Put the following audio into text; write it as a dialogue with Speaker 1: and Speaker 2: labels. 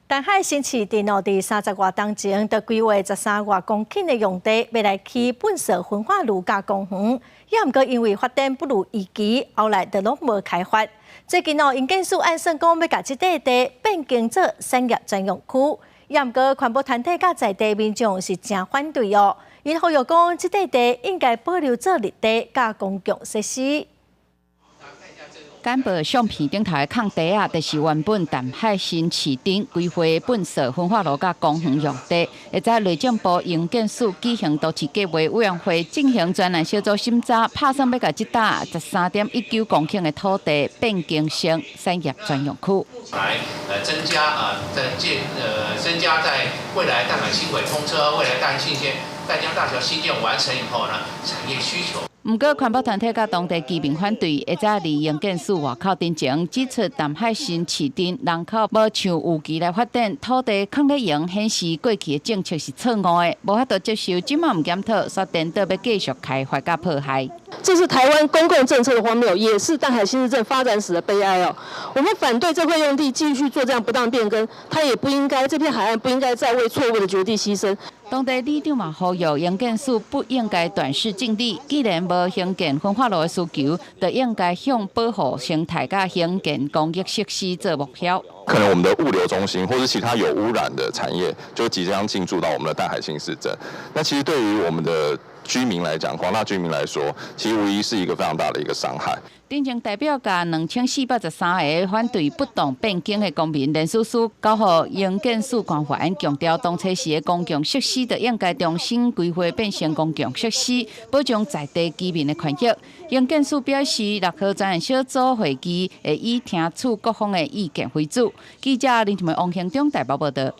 Speaker 1: 淡海新市鎮哦，佇30外冬前，就規劃13外公頃的用地，欲來起糞埽焚化爐佮公園，也毋過因為發展不如預期，後來就攏無開發。最近哦，營建署按算講欲共這塊地變更做產業專用區，也毋過環保團體佮在地民眾是誠反對哦。𪜶呼籲講，這塊地應該保留做綠地佮公共設施。
Speaker 2: 簡報相片頂頭的空地仔，就是原本淡海新市鎮規劃糞埽焚化爐佮公園用地。會在內政部營建署舉行都市計劃委員會進行專案小組審查，拍算欲共這搭13.19公頃的土地變更成產業專用區。
Speaker 3: 來增加啊，在建增加在未來淡海輕軌通車、未來淡新線淡江大橋興建完成以後呢，產業需求。
Speaker 2: 毋過，環保團體佮當地居民反對，會早佇營建署外口陣前指出，淡海新市鎮人口無像預期來發展，土地囥咧用，顯示過去的政策是錯誤的，無法度接受，這馬毋檢討，煞顛倒欲繼續開發佮破壞。
Speaker 4: 這是台灣公共政策的荒謬，也是淡海新市鎮發展史的悲哀哦。我們反對這塊用地繼續做這樣不當變更，它也不應該，這片海岸不應該再為錯誤的決定犧牲。
Speaker 2: 當地里長嘛呼籲營建署不應該短視近利，既然無興建焚化爐的需求，就應該向保護生態佮興建公益設施做目標。
Speaker 5: 可能我們的物流中心或是其他有污染的產業，就即將進駐到我們的淡海新市鎮。那其實對於我們的居民來講，廣大居民來說，其實無疑是一個非常大的一個傷害。
Speaker 2: 頂前代表共2413個反對不當變更的公民連署書交予營建署官員，強調當初時的公共設施就應該重新規劃變成公共設施，保障在地居民的權益。營建署表示，6號專案小組會議會以聽取各方的意見為主。記者林志梅、王興中台北報道。